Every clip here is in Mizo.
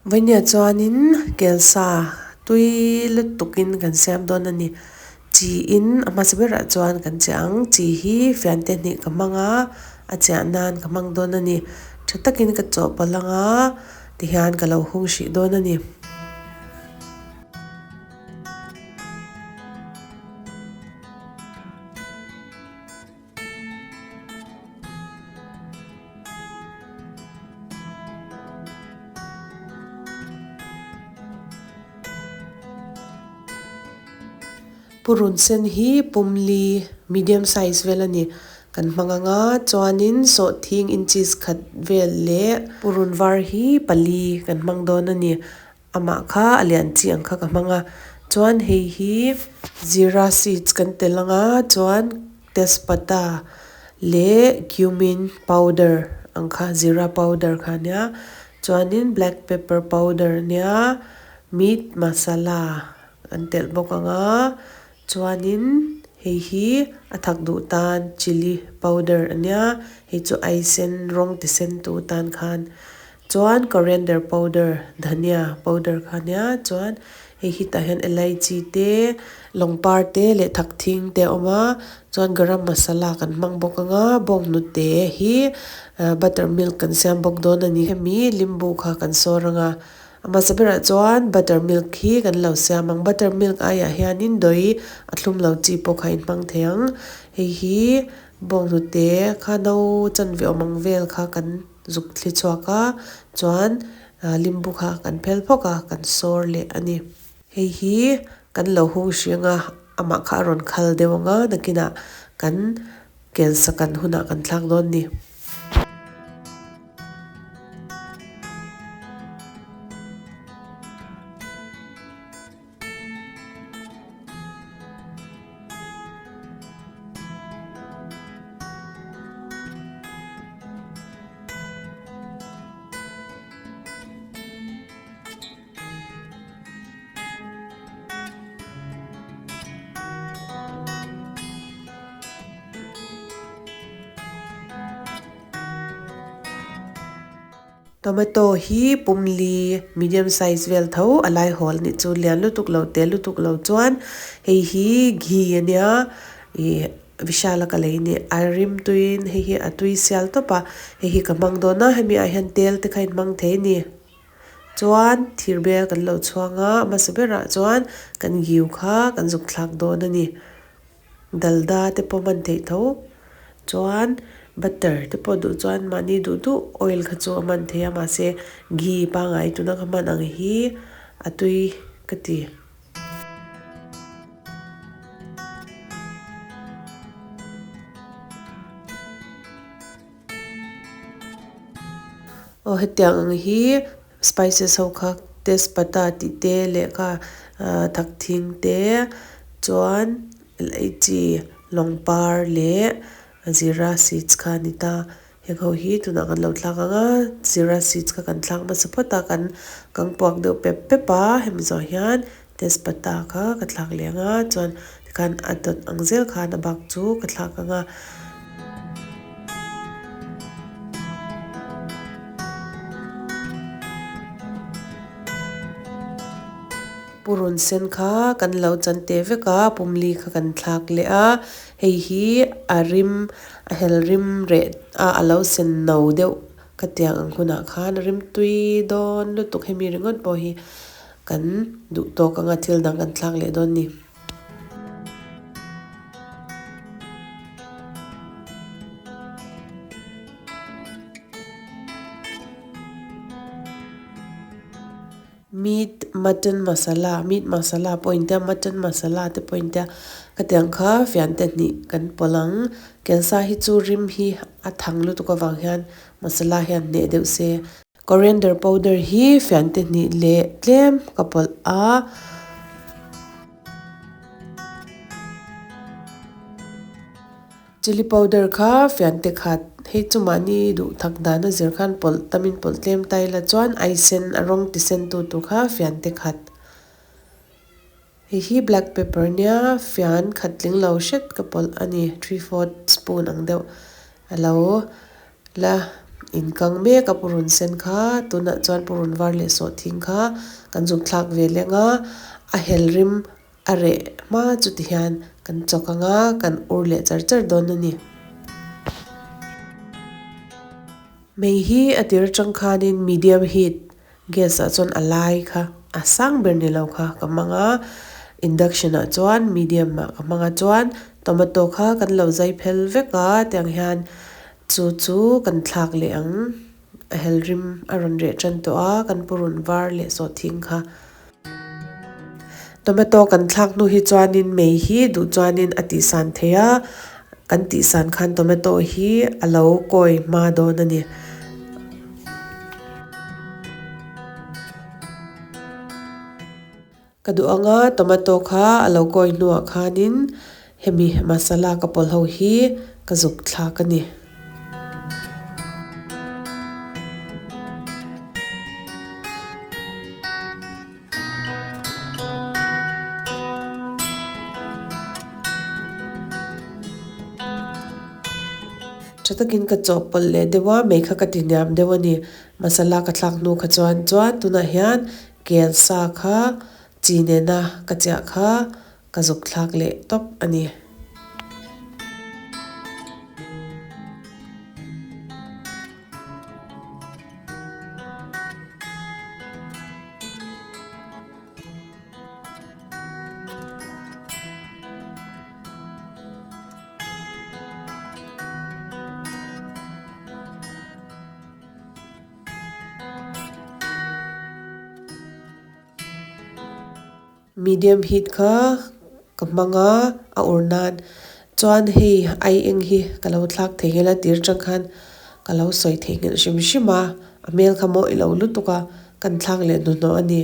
Vawihnia chuanin kelsa tui lutukin kan siam dawn a ni. Chi in a hmasa berah chuan kan chiah ang. Chi hi fiante hnih ka hmang a, a chiah nan ka hmang dawn a ni. Tha takin ka chawhpawlh ang a, tihian ka lo hung hrih dawn a ni. Purun sen hi pumli medium size vel a ni. Kan hmang anga chuanin sawhthing inches khat vel leh purun var hi pali kan hmang dawn a ni. Amah kha a lian chi ang kha ka hmang a, chuan hei hi zira seeds kan tel ang a, chuan tezpata leh cumin powder ang kha zira powder kha a nia, chuanin black pepper powder a nia, meat masala an telh bawk ang a, chuanin hei hi a thak duh tan chilli powder a nia, hei chu aisen rawng ti sen tu tan khan. Chuan coriander powder dhania powder kha nia chuan hei hi tah hian elaichi te lawngpar te leh thakthing te a awm a chuan garam masala kan hmang bawk anga bawnghnute hi butter milk kan siam bawk dawn a ni hemi limbu kha kan sawr anga a hmasa berah chuan butter milk hi kan lo siam ang butter milk aiah hianin dawi a thlum lo chi pawh kha in hmang thei ang hei hi bawnghnute kha no chanve awm ang vel kha kan. Zuk thli chhuak a, chuan limbu kha kan phel phawk a, kan sawr leh a ni. Hei hi kan lo hung hring a, amah kha a rawn khal deuh ang a, nakinah kan kelsa kan hunah kan thlak dawn ni. Tomato hi pumli medium size vel tho a lai hawl anih chu lian lutuk lo te lutuk lo chuan hei hi ghee ania ih Vishal a ka lei ni a rim tuiin hei hi a tui sial tawp a hei hi ka hmang dawn a hemi ah hian tel te kha in hmang thei a ni chuan thir bel kan lo chhuang a a hmasa berah chuan kan ghiu kha kan zuk thlak dawn a ni. Dalda te pawh hman theih tho chuan butter te pawh duh chuan mahni duh duh oil kha chu a hman theih a mahse ghee pangngai tuna ka hman ang hi a tui ka ti. Aw hetiang ang hi spices ho kha tezpata tih te leh kha thakthing te chuan elaichi lawngpar leh zira seeds kha a ni ta heng ho hi tunah kan lo thlak ang a zira seeds kha kan thlak hmasa phawt a kan kang puak deuh pep pep a hemi zawh hian tezpata kha ka thlak leh ang a chuan tikhan a dawt ang zel khan a bak chu ka thlak ang a. Purun sen kha kan lo chan teh vek a pumli kha kan thlak leh a hei hi a rim a hel rim reh a a lo sen no deuh ka tiang ang hunah khan a rim tui dawn lutuk hemi ringawt pawh hi kan duh tawk anga thil dang kan thlak leh dawn a ni. Meat mutton masala meat masala pawh in tia mutton masala te pawh in tia khatiang kha fian te hnih kan pawlh ang kelsa hi chu rim hi a thang lutuk avang hian masala hian hneh deuh se. Coriander powder hi fian te hnih leh tlem ka pawlh a. Chilli powder kha fian te khat hei chu mahni duh thak dan a zir khan pawlh tamin pawlh tlem ta ila chuan ai sen a rawng ti sen tu tur kha fian te khat. Hei hi black pepper nia fian khat tling lo hret ka pawlh a ni 3/4 spoon ang deuh a lo la. inkang mek a purun sen kha tunah chuan purun var leh sawhthing kha kan zuk thlak ve leng a a hel rim a reh hma chu ti hian kan chawk ang a kan ur leh char char dawn a ni. Mei hi a tir atang khanin medium heat gas ah chuan a lai kha a sang ber ni lo kha ka hmang a induction ah chuan medium ah ka hmang a chuan tomato kha kan lo zai phel vek a tiang hian chu chu kan thlak leh ang a hel rim a rawn reh tan tawh a kan purun var leh sawhthing kha. Tomato kan thlak hnu hi chuanin mei hi duh chuanin a tihsan thei a, kan tihsan khan tomato hi a lo kawi hma dawn a ni. Ka duh anga tomato kha a lo kawi hnuah khanin hemi masala ka pawlh ho hi ka zuk thlak a ni. Tha takin ka chawhpawlh leh deuh a, mei kha ka ti hniam deuh a ni. Masala ka thlak hnu kha chuan chuan tunah hian kel sa kha chi nena ka chiah kha ka zuk thlak leh tawp a ni. Medium heat kha ka hmang a, a ur nan chuan hei ai eng hi ka lo thlak thei nghel a tir tang khan ka lo sawi thei nghilh hrim hrim a, a hmel kha mawi lo lutuk a, kan thlak leh hnuhnawh a ni.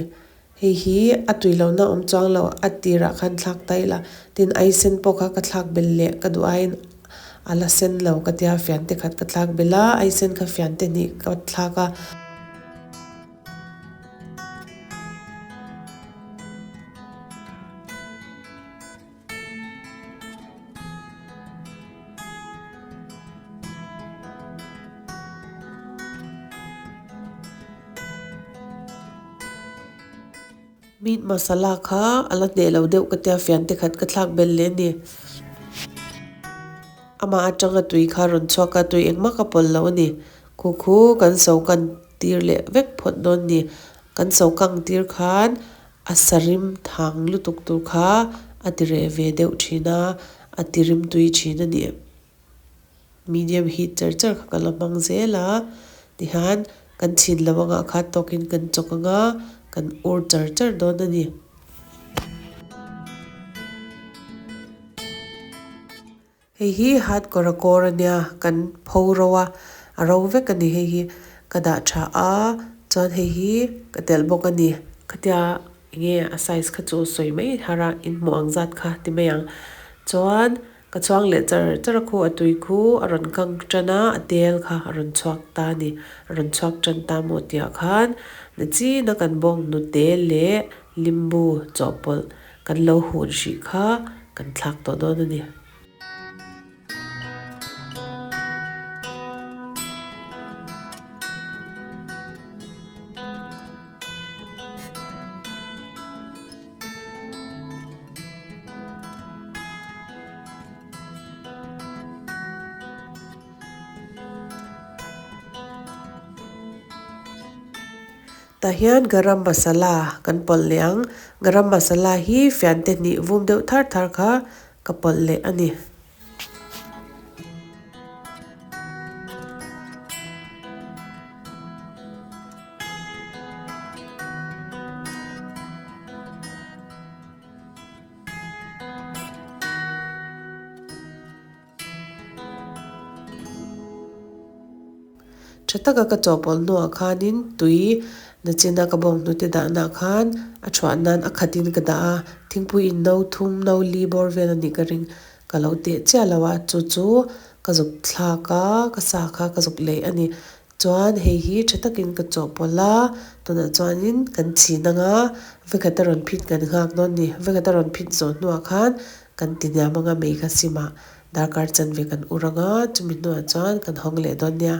Hei hi a tui lohna awm chuang lo a tirah khan thlak ta ila tin ai sen pawh kha ka thlak belh leh ka duh aiin a la sen lo ka tia fian te khat ka thlak belh a, ai sen kha fian te hnih ka thlak a. Meat masala kha a la hneh lo deuh ka tia fian te khat ka thlak belh leh a ni. Amah atanga tui kha rawn chhuak a, tui engmah ka pawlh lo a ni. Khu khu kan so kan tir leh vek phawt dawn a ni. Kan so kang tir khan a sarim thang lutuk tur kha a ti reh ve deuh thin a, a ti rim tui thin a ni. Medium heat char char kha ka la hmang zel a, tihian kan chhin lo anga a khat tawkin kan chawk anga kan ur char char dawn a ni. Hei hi hat kawr a kawr a nia, kan pho ro a, a ro vek a ni hei hi, ka dah tha a, chuan hei hi ka telh bawk a ni, khatia enge a size kha chu sawi mai har a, in hmuh ang zat kha ti mai ang, chuan ka chhuang leh char char a khu a tui khu a rawn kang tan a, a tel kha a rawn chhuak ta a ni, a rawn chhuak tan ta maw tih ah khan nachin a kan bawng hnute leh limbu chawhpawlh kan lo hun hrih kha kan thlak tawh dawn a ni. Tah hian garam masala kan pawlh leh ang. Garam masala hi fiante hnih vum deuh thar thar kha ka pawlh leh a ni. Tha taka ka chawhpawlh hnuah khanin tui nachina ka bawng hnute dahna khan a thuah nan a khatin ka dah a, thingpui in no thum no li bawr vel a nih ka ring ka lo teh chiah lo a, chu chu ka zuk thlak a, ka sa kha ka zuk leh a ni. Chuan hei hi tha takin ka chawhpawlh a, tunah chuanin kan chhin ang a, vekhat a rawn phit kan nghak dawn a ni, vekhat a rawn phit zawh hnuah khan kan ti hniam ang a mei kha sim ah. Darkar chanve kan ur ang a, chumi hnuah chuan kan hawng leh dawn nia.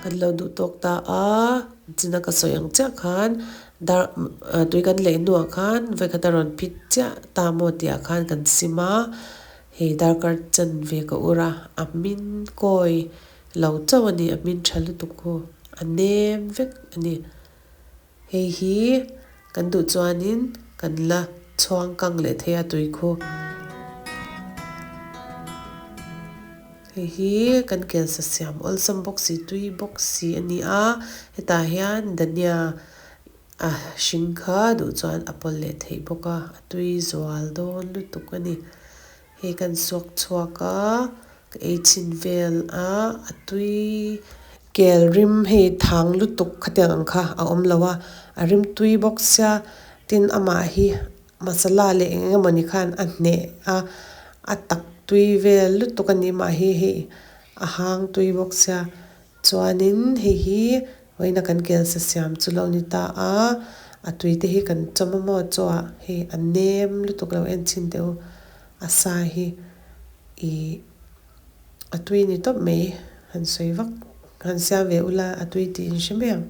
Kan lo duh tawk ta a, china ka sawi ang chiah khan dar tui kan leih hnuah khan vawikhat a rawn phit chiah ta maw tih ah khan kan sim a, hei darkar chanve ka ur a, a hmin kawi lo chauh a ni, a hmin tha lutuk hu, a nem vek a ni. Hei hi kan duh chuanin kan la chhuang kang leh thei a tui khu. Hei hi kan kelsa siam awlsam bawk si tui bawk si a ni a, hetah hian dhania a hring kha duh chuan a pawlh leh theih bawk a, a tui zual dawn lutuk a ni. Hei kan suak chhuak a, ka ei chhin vel a, a tui kel rim hei thang lutuk khatiang ang kha a awm lo a, a rim tui bawk sia tin amah hi masala leh eng eng emawni khan a hneh a, a tak tui vel lutuk a ni mah hi hei a hang tui bawk sia chuanin hei hi vawiina kan kel sa siam chu lo ni ta a, a tui te hi kan chawm a maw chaw ah hei a nem lutuk lo en chhin teh u a sa hi ih a tui ni tawp mai han sawi vak han siam ve ula a tui tih in hre mai ang.